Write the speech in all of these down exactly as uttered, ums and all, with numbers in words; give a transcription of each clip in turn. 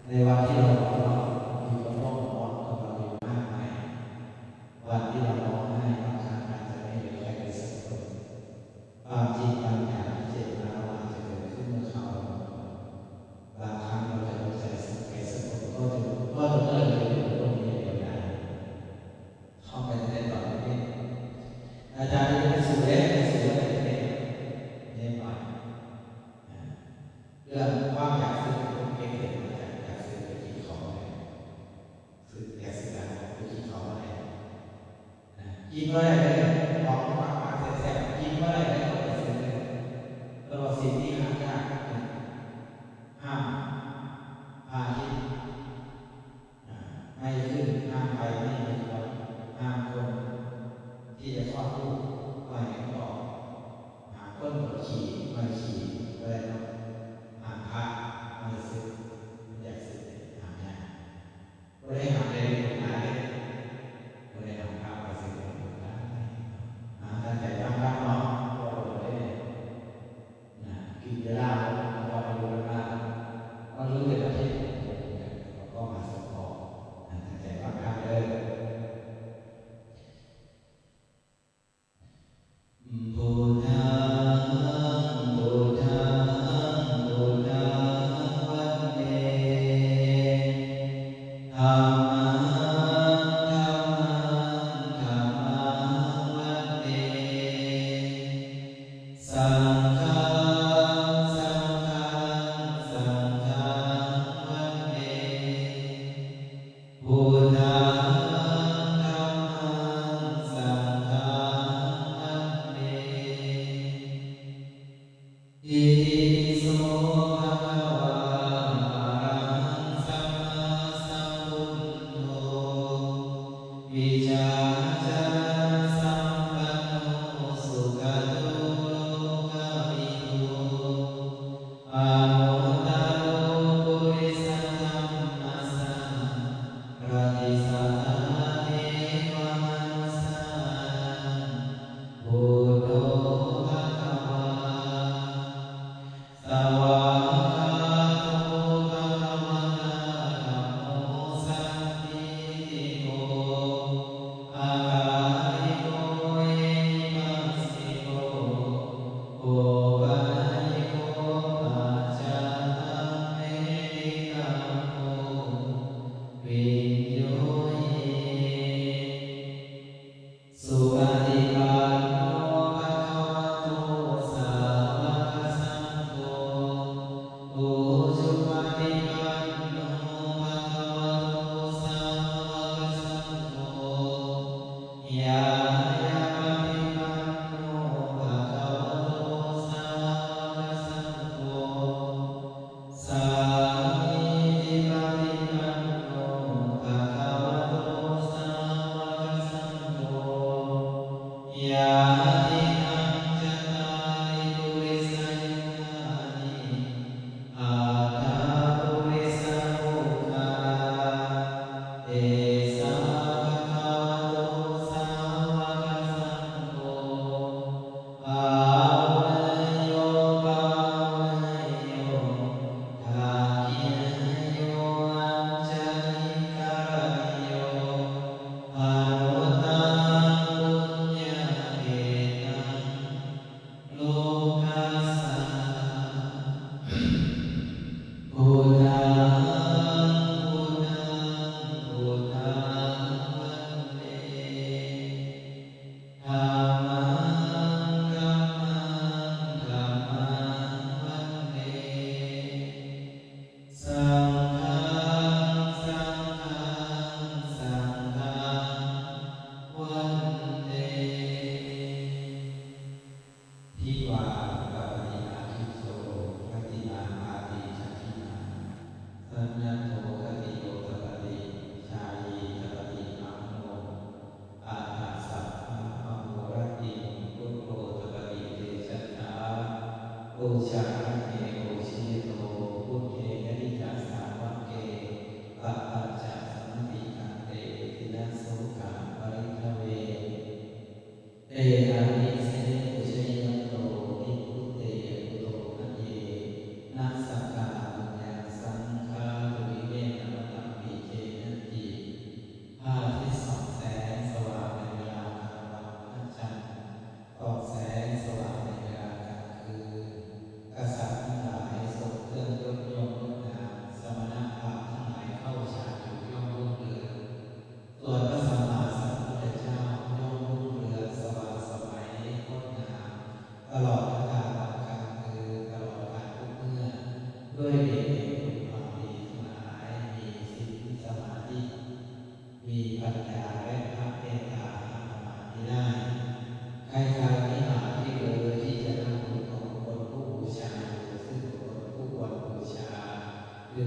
ในวันที่เราหัวเราะ มีคนร่วมหัวเราะกับเราอยู่มากมาย วันที่เราร้องไห้ บางครั้งอาจจะไม่เหลือใครเลยสักคน ความจริงบางอย่างที่เจ็บร้าว อาจจะเกิดขึ้นเมื่อคราวเราอ่อน บางครั้งเราจะรู้ใจสักใครสักคน ก็จะ ก็จะ ก็เลยจะอยู่กับโลกนี้อย่างเดียวได้ เข้าไปจะได้ตอนนี้ อาจารย์จะไปสู่เด้ ไปสู่ว่าไหนจะได้ เนี่ยหน่อย เรื่องความอยากซื้อเนี่ย ผมเก็บเสร็จมาจากอยากซื้อไปกินเขาวมาแลง ซื้อ อยากซื้อตำบักหุ่งไปกินเขาวมาแลง กินบ่ได้เลย ของหมักๆ แซ่บๆ กินบ่ได้เลย บ่อยากซื้อเลย เพราะว่าสิ่งที่ห้ามยาก หนึ่ง ห้ามพระอาทิตย์ อ่า ไม่ขึ้น ห้ามไฟไหม้ในครัว ห้ามคนที่จะคลอดลูก บ่ให้เลือดออก ห้ามคนปวดขี้ บ่ให้ขี้ บ่ได้เนาะ ห้ามพระ บ่ให้สึก มันอยากสึกเนี่ย ห้ามยาก บ่ได้ห้ามได้เล่นลูกหลานเด้ บ่ได้ห้ามพระ บ่ให้สึกเล่นลูกหลาย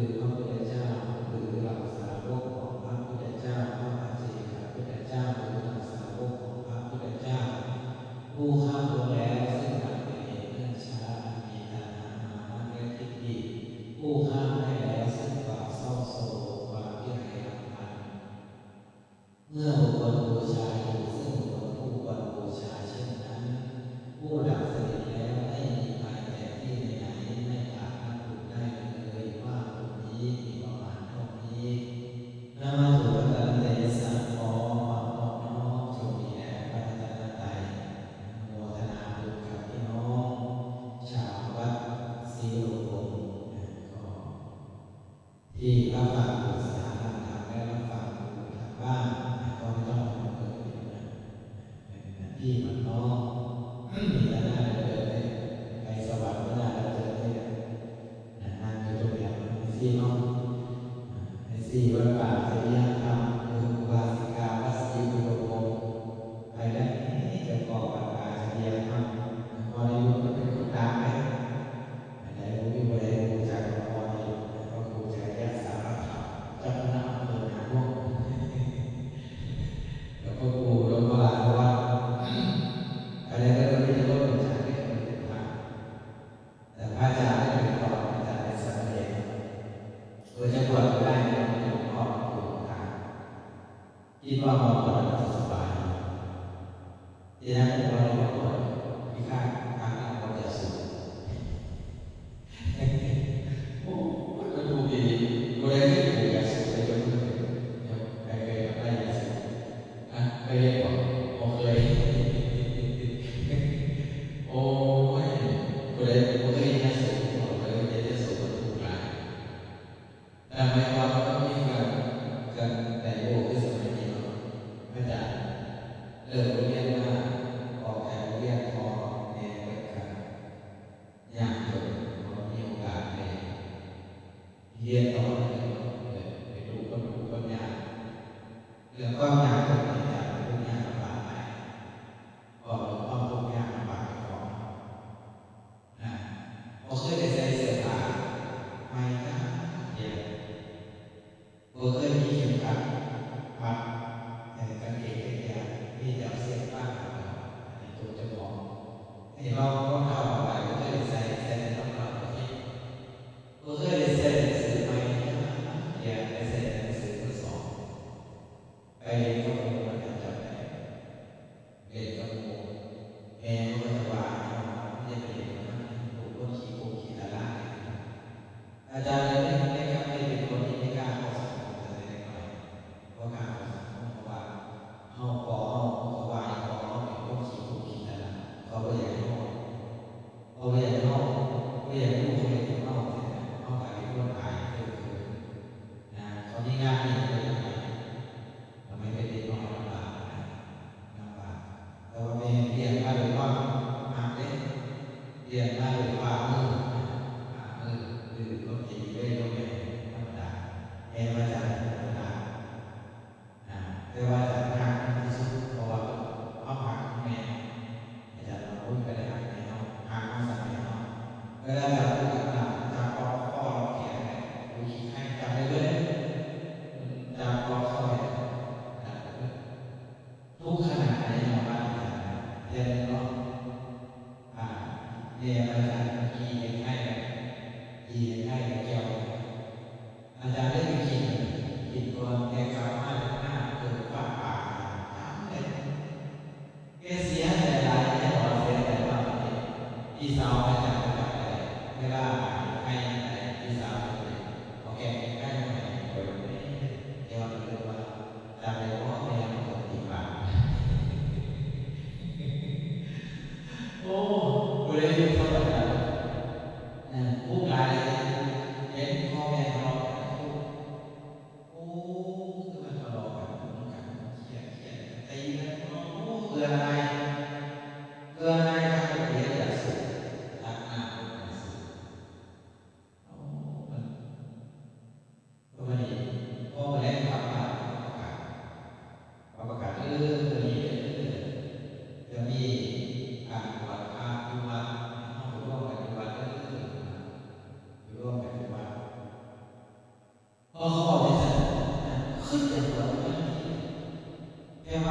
คือพระพุทธเจ้า หรือเหล่าสาวกของพระพุทธเจ้า พระปัจเจกพุทธเจ้า หรือเหล่าสาวกของพระพุทธเจ้า ผู้ข้ามพ้นแล้วซึ่งทางกิเลสเนิ่นช้าอันมีตัณหา มานะ และทิฏฐิ ผู้ข้ามได้แล้วซึ่งความเศร้าโศก ความพิไรลำพันธ์ เมื่อบุคคลบูชาอยู่ซึ่งบุคคลผู้ควรบูชาเช่นนั้น ผู้ดับสนิทแล้วไม่มีภัยแต่ที่ไหนๆ ไม่อาจนับบุญได้เลยว่าบุญนี้มีประมาณเท่านี้ นมัสสุพัฒนตยสสัง ขอความนอบน้อมจงมีแด่พระรัตนตรัย อนุโมทนาบุญกับพี่น้อง ชาววัดศรีอุดมวงศ์นะ ก็ ที่รับฟังอยู่สถานะธรรมและรับฟังอยู่ทางบ้านนะก็ไม่ต้องไปบังเอิญอยู่ตรงนั้นนะเป็นเหมือนพี่เหมือนน้อง มีฐานะเหลือเกินเนี่ยไปสวรรค์ก็น่าเหลือเกินเนี่ยนะนั่งอยู่ตรงเนี้ยเนาะแม่ชีเนาะอ่าแม่ชีวัดป่าจริยธรรมอุบาสิกาวัดศรีอุดมวงศ์ไปได้เจ้าพ่อวัดป่าจริยธรรมนะพ่อนิรุตก็เป็นคนดังเลย อันใดบ่มีผู้ใดฮู้จักหลวงพ่อนี่ดอก พระครูจริยสารธรรม เจ้าคณะอำเภอนาม่วง กับพระครูหลวงพ่อหลานวัด ไปได้เพิ่นก็มีแต่คนฮู้จักเด้ เพิ่นเป็นพระ แต่พระอาจารย์ได้เป็นก่อน อาจารย์เป็นสามเณร เพิ่นจะบวชอยู่ได้ เพิ่นจะหลวงพ่อหลวงปู่หลวงตา คิดว่ามาบวชแล้วมันจะสบายอยู่ ทีแรกผมว่าเลยมาบวชแล้วขี้ข้านตักน้ำมนต์ยาสูบ โอ้ย มันทุกข์อีหลี ผู้ใดเคยปลูกยาสูบได้ยกมือขึ้น ยก ใครเคยทำไร่ยาสูบ อ่ะ เคยเฮ็ดบ่ บ่เคย โอ้ย ผู้ใดบ่เคยเฮ็ดยาสูบ ผมบอกเลย เฮ็ดยาสูบมันทุกข์หลาย สมัยก่อนมันบ่มีเครื่อง เครื่องไดโวคือสมัยนี้เนาะ พระอาจารย์ เลิกโรงเรียนมา ออกจากโรงเรียน พ่อแม่เพิ่นก็ยากจน บ่มีโอกาสได้เรียนต่อเด้อ เกิดเป็นลูกคนทุกข์คนยาก เรื่องความยากจนนี่อาจารย์ทุกข์ยากลำบากหลาย เว้าเรื่องความทุกข์ยากลำบากเจ้าของเนาะ นะ บ่เคยได้ใส่เสื้อผ้าใหม่จักเทื่อ บ่เคยมีเข็มขัดมัด เอ่อ กางเกงจักเทื่อ มีแต่เอาเสื้อผ้ามาตลอด อันนี้ตัวเจ้าของ ไอ้รอง รองเท้าผ้าใบบ่เคยได้ใส่ ใส่แต่รองเท้าผ้าเช็ด บ่เคยได้ใส่หนังสือใหม่จักเทื่อ ได้ใส่แต่หนังสือมือสอง ไปเรียน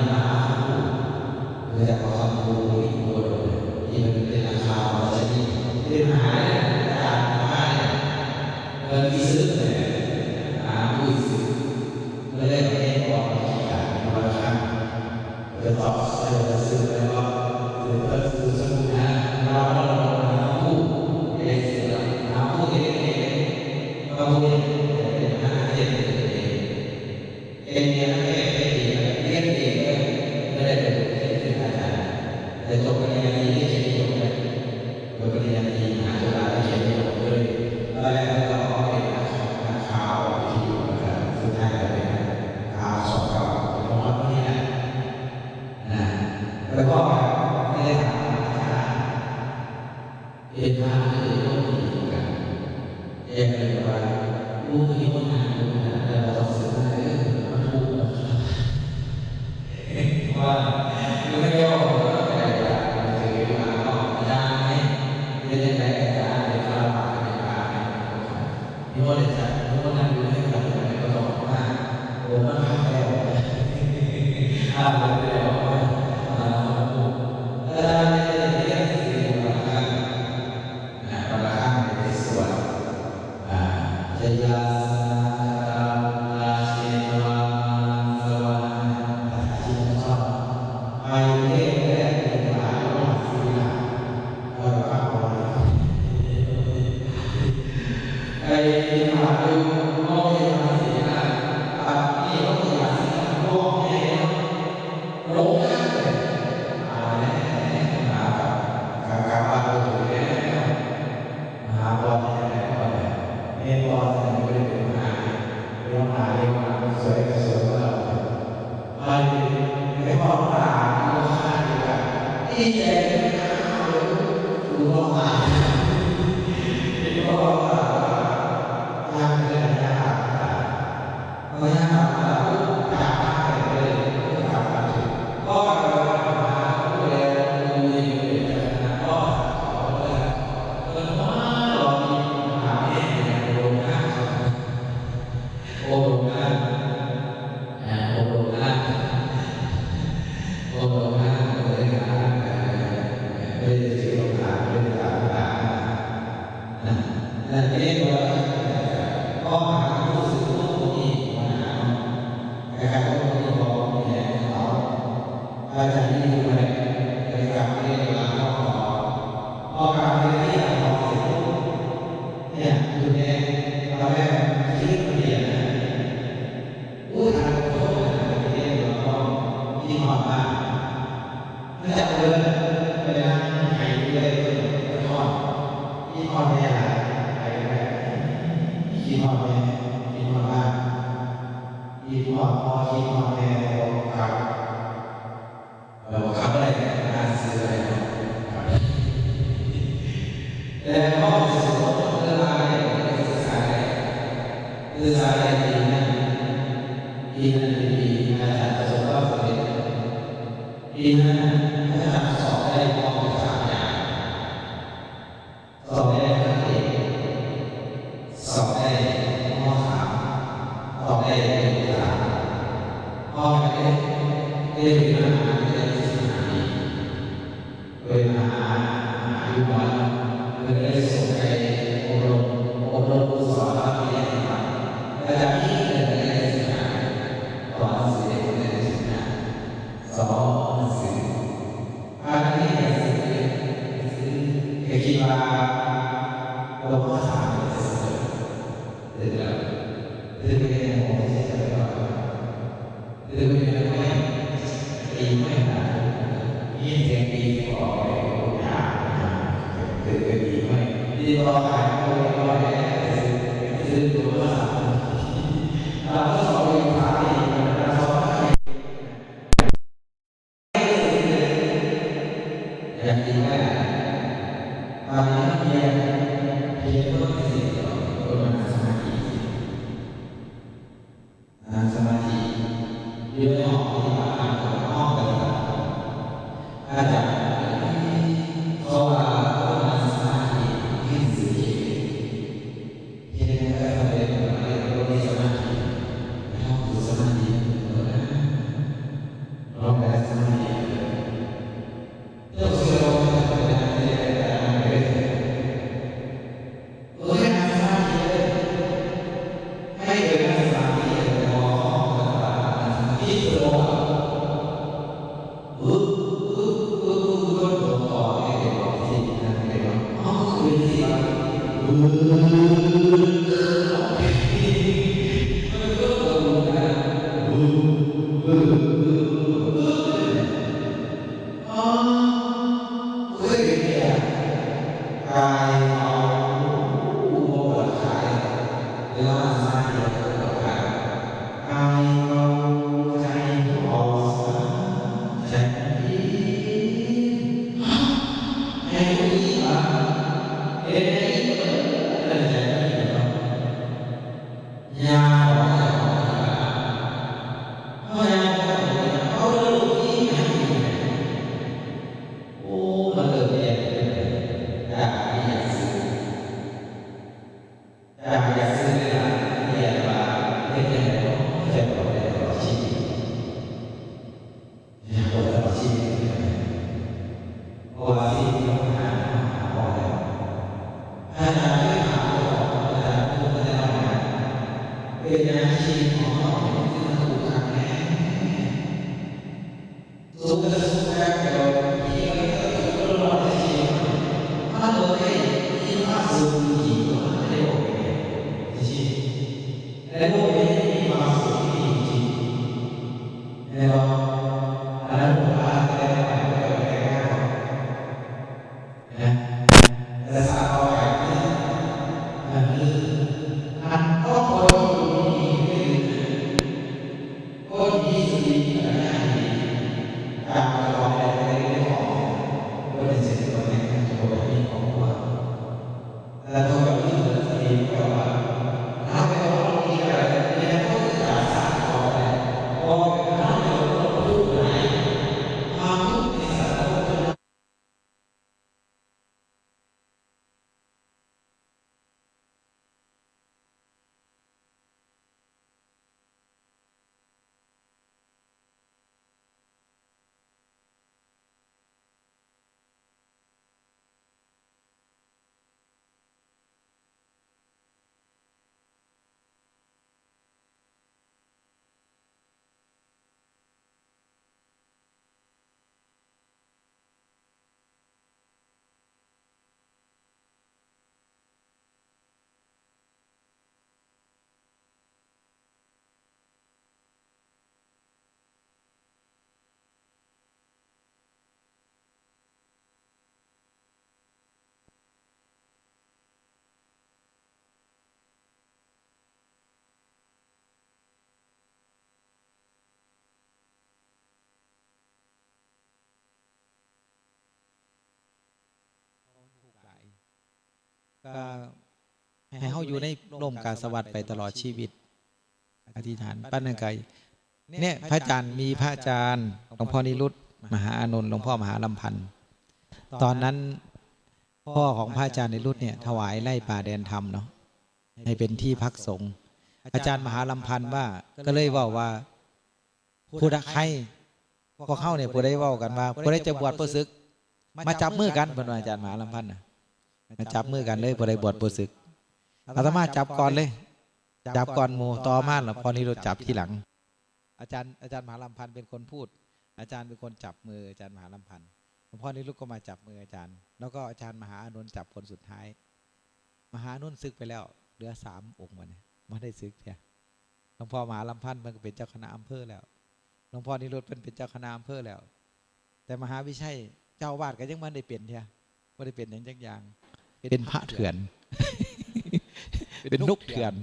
นี่มาหาคำพูด รู้จักว่าคำพูดที่อุบลนะ ที่มันเป็นราคาของราชนี เป็นมหาเลยนะ อาจารย์มหาเลยนะ เพิ่นมีซื้อเลย หาผู้ซื้อ เพิ่นเลยเอาเงินออกมาขี้ขลาดในวันละครั้ง ไปตอบเออซื้อไปแล้วก็ ซื้อเพิ่นซื้อสักหมื่นห้า เราก็ลองมาหาคำพูด ไม่ได้ซื้อหรอก หาคำพูดเองเอง คำพูดเอง แต่เป็นหาเองเอง เองเนี่ยแก้ไขเองนะ เรียนเองเลย ไม่ได้ไปเรียนที่อาจารย์ แต่จบปริญญาตรีได้เขียนจบเลย จบปริญญาตรีมหาจุฬาได้เขียนจบเลย ตอนแรกเราเอาเป็นนักข่าวนักข่าววิทยุนะครับ สุดท้ายก็เป็นนักข่าวสองเก่าเป็นคนที่นั่นนะ แต่พ่อครับไม่ได้ถามอาจารย์ เป็นพระหรือเป็นคนดีกัน แกก็เลยบอกว่า ลูกมีคนหาลูกนะ แต่เราต้องซื้อมาเด้อ มันถูกหมด ว่า มันไม่ยอม มันต้องใจร้าย มันถือมาก็ไม่ได้ เป็นยังไงอาจารย์ เป็นพระบาทเป็นพระไหม นิมนต์เลยจ้ะ นิมนต์นั่งอยู่ให้กับอะไรก็ต้องมา ผมมาพักแล้ว อ่า ผมไปแล้ว มา มา มา อาจารย์เนี่ยเรียกสี่วันละครั้ง นะ วันละครั้งในสวด อ่า ชยาสนะคารามุตาเชนวามาลังสวานะ คาถาชิน โอ้ย มันสินะ อันนี้เขาก็อยากสินะ โลกแน่เนาะ หลงทางเลย เอาแล้ว หากับ กับ กับบ้านตัวเองแล้ว หาบอลยังไงก่อนเนี่ย เรียนบอลยังไม่ได้เป็นมหา เรียนมหาเรียนมา สวยก็สวยมาก ไปไปพ่อตาพ่อข้าดีกว่า ดีใจเลยนะ หลวงพ่อตา เป็นพ่อตา ยากเลยนะ ยากตา พอญาติถามว่า "ลูกถามว่าอะไรเลย?" ลูกถามว่า "พ่อกลับไปหาลูกแล้ว ลูกยังไม่ได้เจอนะ พ่อถามเขาเลย เออ พ่อรอมีถามแม่เนี่ย โดนมาก โอ้ โดนมาก อ่า โอ้ โดนมาก โอ้ โดนมาก โอ้ เลยถาม เออ ไม่ได้เจอคำถาม ไม่ได้ถามคำถามนะ นะ แต่ทีนี้พอเรา พ่อหาผู้สืบทอดตัวนี้ ปัญหาเนาะ ใครๆก็มีความแหงของเขา อาจารย์นี่คืออะไร บริกรรมเรียกเวลาเข้าของ พอกลับไปที่อ่างทองเสร็จปุ๊บ เนี่ย คือแม่ ตอนแรกมันคิดมันเปลี่ยนนะ อู้ ทางโทษนะ ไปเรียกเราก็คิดฮอดบ้าน มันจะเดินไปนั่งไห้อยู่เลย คิดฮอด คิดฮอดแม่หลาย ไปไป คิดฮอดแม่ คิดฮอดบ้าน คิดฮอดพ่อ คิดฮอดแม่ แต่บ่กลับ เออ บ่กลับอะไรเนี่ย อ่านหนังสืออะไรเนาะ ครับ แต่พ่อสิสอนเรื่องอะไรเนี่ย ศึกษาอะไร ศึกษาอะไรดีนะ ดีนะ ดี ดี อาจารย์ประสบความสำเร็จ ดีนะ อาจารย์สอบได้ม.สาม อย่าง สอบได้ภาคเอก สอบได้ ม.สาม สอบได้เอกสาร พ่อไปได้ ได้เป็นมหาวิทยาลัยสิบห้าปี เป็นมหา มหาวิทยาลัย เพิ่นได้ส่งไปอบรม อบรมสอนรับปริญญาตรี อาจารย์นี่เพิ่นได้สิบห้า สอนหนังสือเด็กเพิ่นได้สิบห้า สอนหนังสือ พานักเรียนหนังสือ หนังสือ ก็คิดว่า หลวงพ่อถามหนังสือ ถือแล้ว ถือไปเรียนหนังสือ ถือไปเรียนไม่ ตีไม่หนา มีเสียงตีออกไป ถือไปตีไม่ ตีต่อขายโกยก็ได้ ซื้อ ซื้อตัวละสาม เราก็สอนอยู่สามปี เราสอน อย่างที่ว่า ตอนนี้เพียง เพียงเมื่อสิบสองคนนั่งสมาธิ นั่งสมาธิ อยู่ในห้องปฏิบัติธรรม ห้องปฏิบัติธรรม อาจารย์บอกว่า เพราะว่าคนนั่งสมาธิ เห็นสิ่งที่เห็น เฮ็ดจั่งใดก็ได้ บ่มีสมาธิ เฮาฝึกสมาธิเพิ่นก่อนนะ ลองได้สมาธิเพิ่น เจ้าเชื่อว่ามันจะเป็นไปได้ที่จะได้ตามนั้นเลย เออ ให้นั่งสมาธิเลย ให้เกิดนั่งสมาธิเลย พอห้องปฏิบัติธรรมนั่งสมาธิเพิ่นบอกว่า ปึ๊บปึ๊บปึ๊บปึ๊บปึ๊บ ตัวต่อให้เกิดความคิดนะเกิดว่า อ๋อ คือเป็นที่ว่า ปึ๊บ มันก็ตกลงกัน ปึ๊บปึ๊บปึ๊บปึ๊บปึ๊บ อ๋อ เคยเห็นเนี่ย กายเบา บ่ปวดขาเลย เวลาสมาธิก็ปวดขา กายเบา ใจเบา ใจมันดี ใจมันดีอ่ะ เห็นไหม เออ ใจมันดีเนาะ ยาบอกว่าจะบอกว่า เฮายาบอกว่าจะบอกว่า เฮาเริ่มรู้ที่หยังอยู่เนี่ย โอ้ มันเริ่มแย่ไปเลย อยากมีอยากซื้อ อยากอยากซื้อเวลาเรียนว่าเฮ็ดจั่งใดเนาะ จะบอกได้ตลอดชีวิต อยากบอกตลอดชีวิตเลย เพราะว่าสิ่งที่เราหา หาบ่ได้ อาจารย์เคยถามเจ้าของ อาจารย์พูดมาแล้วนะ เป็นหยังชีวิตของเราเนี่ย คือมันถูกขังแน่ สุขก็สุขแบบเดียว ที่มันก็ถูกรอดในชีวิตมัน มันบ่ได้มีความสุขอยู่ดี มันไม่ได้บอกเลย จริงๆ ในโลกนี้มีความสุขที่ดีจริงๆ แน่นอน อันนั้นผมว่าแก้ไขไม่ได้ง่ายหรอกนะ แต่สาวไปนี่ มันคือ มันก็คนที่อยู่ดีๆ ไม่ลืมนะ คนที่สุดีกับหน้าดี การประคองอะไรไม่ได้ของ ก็เป็นสิ่งที่เราแนะนำตัวให้ของตัว แต่ตัวนี้คือสิ่งที่เราว่า ถ้าเป็นของที่อะไรเนี่ย ก็คือการสร้างของอะไร พอเป็นพระเดียวก็ทุกข์หาย ความทุกข์ในสังคม ก็ให้เฮาอยู่ในร่มกาสวัสดิ์ไปตลอดชีวิต อธิษฐาน ปันนั้นก็เนี่ย พระอาจารย์ มีพระอาจารย์ หลวงพ่อนิรุต มหาอานนท์ หลวงพ่อมหาลำพันธ์ ตอนนั้น พ่อของพระอาจารย์นิรุตเนี่ย ถวายไร่ป่าแดนธรรมเนาะ ให้เป็นที่พักสงฆ์ อาจารย์มหาลำพันธ์ว่า ก็เลยเว้าว่า ผู้ใดใคร พวกเฮาเนี่ย ผู้ใดเว้ากันว่า ผู้ใดจะบวชบ่สึก มาจับมือกัน เพิ่นว่า อาจารย์มหาลำพันธ์น่ะ มาจับมือกันเลย ผู้ใดบวชบ่สึก อาตมาจับก่อนเลย จับก่อนหมู่ ต่อมาหลวงพ่อนิรุตจับทีหลัง อาจารย์ อาจารย์มหาลำพันธ์เป็นคนพูด อาจารย์เป็นคนจับมืออาจารย์มหาลำพันธ์ หลวงพ่อนิรุตก็มาจับมืออาจารย์ แล้วก็อาจารย์มหาอานนท์จับคนสุดท้าย มหาอานนท์สึกไปแล้ว เหลือสามองค์วันนี้ บ่ได้สึกเทื่อ หลวงพ่อมหาลำพันธ์เพิ่นก็เป็นเจ้าคณะอำเภอแล้ว หลวงพ่อนิรุตเพิ่นเป็นเจ้าคณะอำเภอแล้ว แต่มหาวิชัยเจ้าอาวาสก็ยังบ่ได้เป็นเทื่อ บ่ได้เป็นหยังจักอย่าง เป็นพระเถื่อน เป็นนกเถื่อน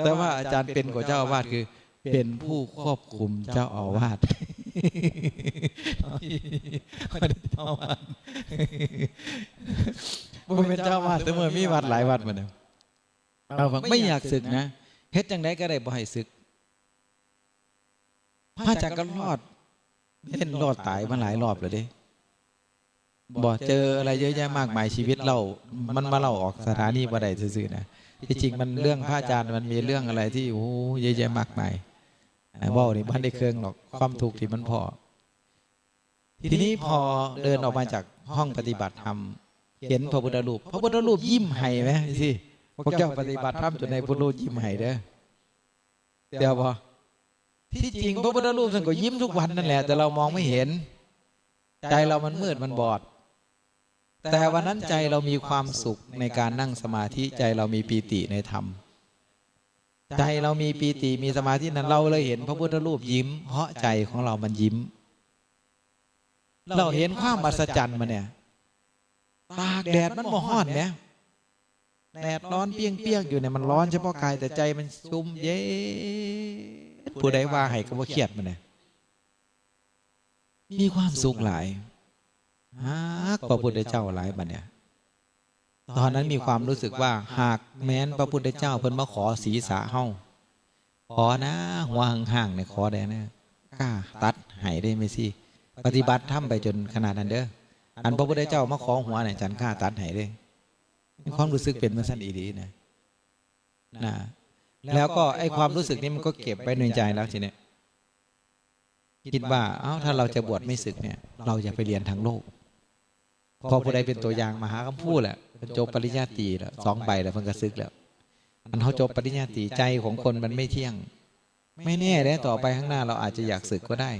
แต่ว่าอาจารย์เป็นกว่าเจ้าอาวาสคือ เป็นผู้ควบคุมเจ้าอาวาส เจ้าอาวาส บ่แม่นเจ้าอาวาส แต่เมื่อมีวัดหลายวัดมาเนี่ย เราไม่อยากสึกนะ เฮ็ดจังได๋ก็ได้บ่ให้สึก พระอาจารย์ก็รอด เล่นรอดตายมาหลายรอบแล้วเด้ บ่เจออะไรเยอะแยะมากมาย ชีวิตเล่า มันมาเล่าออกสถานีบ่ได้ซื่อๆนะ ที่จริงมันเรื่องพระอาจารย์มันมีเรื่องอะไรที่ โอ้ เยอะแยะมากมาย อ่า เว้านี่บ่ได้เคืองหรอก ความทุกข์ที่มันพ้อ ทีนี้พอเดินออกมาจากห้องปฏิบัติธรรม เห็นพระพุทธรูป พระพุทธรูปยิ้มให้แหม จังซี่ พวกเจ้าปฏิบัติธรรมจนได้พุทธรูปยิ้มให้เด้อ เดี๋ยวบ่ ที่จริงพระพุทธรูปท่านก็ยิ้มทุกวันนั่นแหละ แต่เรามองไม่เห็น ใจเรามันมืดมันบอด แต่วันนั้นใจเรามีความสุขในการนั่งสมาธิ ใจเรามีปีติในธรรม ใจเรามีปีติมีสมาธินั้น เราเลยเห็นพระพุทธรูปยิ้ม เพราะใจของเรามันยิ้ม เราเห็นความอัศจรรย์มันเนี่ย ตากแดดมันบ่ฮ้อนแหม แดดร้อนเปรี้ยงๆอยู่เนี่ย มันร้อนเฉพาะกาย แต่ใจมันชุ่มเย็น ผู้ใดว่าให้ก็บ่เครียดมันเนี่ย มีความสุขหลาย ฮักพระพุทธเจ้าหลายบัดเนี่ย ตอนนั้นมีความรู้สึกว่า หากแม้นพระพุทธเจ้าเพิ่นมาขอศีรษะเฮา ขอนะ หัวห่างๆเนี่ย ขอแด่นะ กล้าตัดให้ได้ไหมสิ ปฏิบัติธรรมไปจนขนาดนั้นเด้อ อันพระพุทธเจ้ามาขอหัวเนี่ย จันกล้าตัดให้เด้ มีความรู้สึกเป็นจั่งซั้นอีหลีนะ นะ แล้วก็ไอ้ความรู้สึกนี้มันก็เก็บไว้ในใจแล้วทีเนี้ย คิดว่า เอ้า ถ้าเราจะบวชไม่สึกเนี่ย เราอย่าไปเรียนทางโลก พอผู้ใดเป็นตัวอย่าง มหาคำพูแหละ เพิ่นจบปริญญาตรีแล้ว สองใบแล้ว เพิ่นก็สึกแล้ว อันเฮาจบปริญญาตรี ใจของคนมันไม่เที่ยง ไม่แน่เด้ ต่อไปข้างหน้าเราอาจจะอยากสึกก็ได้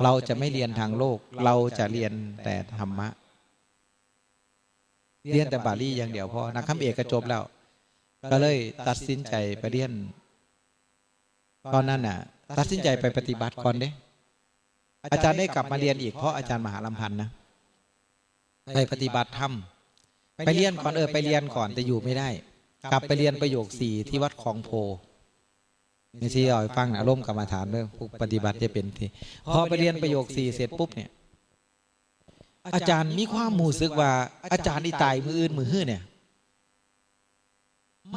เราจะไม่เรียนทางโลก เราจะเรียนแต่ธรรมะ เรียนแต่บาลีอย่างเดียวพอ นักธรรมเอกก็จบแล้ว ก็เลยตัดสินใจไปเรียน ตอนนั้นน่ะ ตัดสินใจไปปฏิบัติก่อนเด้ อาจารย์ได้กลับมาเรียนอีก เพราะอาจารย์มหาลำพันธ์นะ ไปปฏิบัติธรรม ไปเรียนก่อน เออ ไปเรียนก่อน แต่อยู่ไม่ได้ กลับไปเรียนประโยคสี่ที่วัดคลองโพธิ์ แม่ชีเล่าให้ฟังนะ อารมณ์กรรมฐานเด้อ ผู้ปฏิบัติจะเป็นที่ พอไปเรียนประโยคสี่เสร็จปุ๊บเนี่ย อาจารย์มีความรู้สึกว่า อาจารย์นี่ตายมื้ออื่นมื้อฮื้อเนี่ย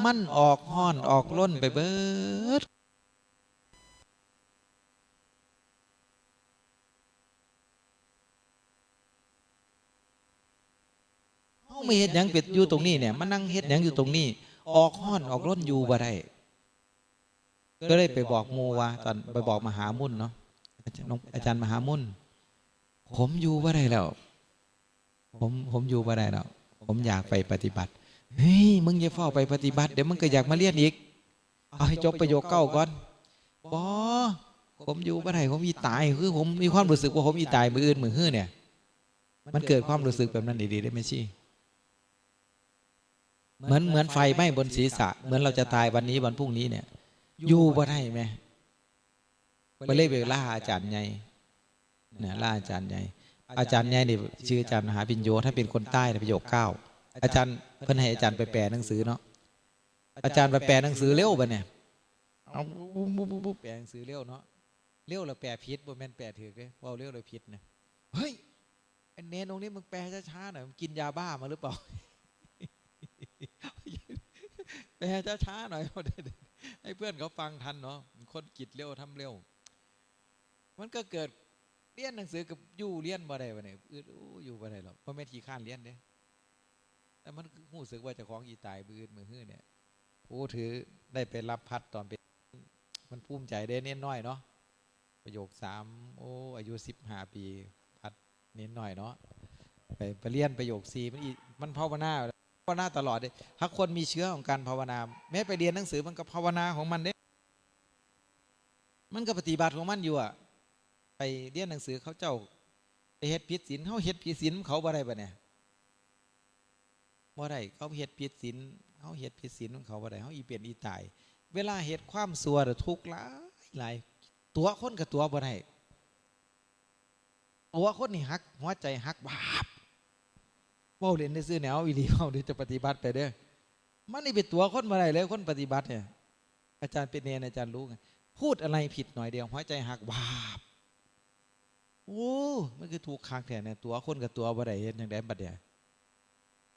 มันออกฮ้อนออกรนไปเบิด เฮามาเฮ็ดหยังเป็นอยู่ตรงนี้เนี่ย มานั่งเฮ็ดหยังอยู่ตรงนี้ ออกฮ้อนออกรนอยู่บ่ได้ ก็เลยไปบอกหมู่ว่า ตอนไปบอกมหามุนเนาะ อาจารย์ อาจารย์มหามุน ผมอยู่บ่ได้แล้ว ผม ผมอยู่บ่ได้แล้ว ผมอยากไปปฏิบัติ เฮ้ย มึงอย่าฟ้าวไปปฏิบัติ เดี๋ยวมึงก็อยากมาเรียนอีก เอาให้จบประโยคเก้าก่อน บ่ ผมอยู่บ่ได้ ผมสิตาย คือผมมีความรู้สึกว่าผมสิตายมื้ออื่นมื้อฮื้อเนี่ย มันเกิดความรู้สึกแบบนั้นอีหลีเด้แม่ชี เหมือน เหมือนไฟไหม้บนศีรษะ เหมือนเราจะตายวันนี้วันพรุ่งนี้เนี่ย อยู่บ่ได้แหม ไปเลยไปลาอาจารย์ใหญ่ นะ ลาอาจารย์ใหญ่ อาจารย์ใหญ่นี่ชื่ออาจารย์มหาพิญโญ ท่านเป็นคนใต้นะ ประโยคเก้า อาจารย์ เพิ่นให้อาจารย์ไปแปลหนังสือเนาะ อาจารย์ไปแปลหนังสือเร็วบัดเนี่ย เอา ปุ๊บปุ๊บปุ๊บปุ๊บ แปลหนังสือเร็วเนาะ เร็วแล้วแปลผิด บ่แม่นแปลถูกเด้ เว้าเร็วแล้วผิดนะ เฮ้ย ไอ้เณรองค์นี้มึงแปลช้าๆหน่อย มึงกินยาบ้ามาหรือเปล่า แปลช้าๆหน่อย ให้เพื่อนเขาฟังทันเนาะ คนคิดเร็วทำเร็ว มันก็เกิดเรียนหนังสือกับอยู่เรียนบ่ได้บัดนี้ อึด โอ้ อยู่บ่ได้หรอก บ่แม่นขี้คร้านเรียนเด้ แต่มันรู้สึกว่าเจ้าของสิตายมื้ออื่นมื้อฮื้อเนี่ย โอ้ ถือได้ไปรับพัดตอนเป็น มันภูมิใจเด้ เณรน้อยเนาะ ประโยคสาม โอ้ อายุสิบห้าปี พัดเณรน้อยเนาะ ไป ไปเรียนประโยคสี่ มันอี มันภาวนา ภาวนาตลอดเด้ ถ้าคนมีเชื้อของการภาวนา แม้ไปเรียนหนังสือมันก็ภาวนาของมันเด้ มันก็ปฏิบัติของมันอยู่อะ ไปเรียนหนังสือเขาเจ้า ไปเฮ็ดผิดศีล เฮาเฮ็ดผิดศีลเขาบ่ได้บัดเนี่ย บ่ได้ เขาเฮ็ดผิดศีล เฮาเฮ็ดผิดศีลของเขาบ่ได้ เฮาอีเป็นอีตาย เวลาเฮ็ดความชั่วน่ะทุกข์หลายหลาย ตั๋วคนก็ตั๋วบ่ได้ ตั๋วคนนี่หัก หัวใจหักวาบ เว้าเล่นซื่อๆ เนี่ย เอาอีหลี เว้าเด้อ จะปฏิบัติไปเด้อ มันนี่ไปตั๋วคนบ่ได้เลย คนปฏิบัติเนี่ย อาจารย์เป็นเณร อาจารย์รู้ไง พูดอะไรผิดหน่อยเดียว หัวใจหักวาบ โอ้ มันคือทุกข์คักแท้เนี่ย ตั๋วคนก็ตั๋วบ่ได้ เฮ็ดจั่งใดบัดเนี่ย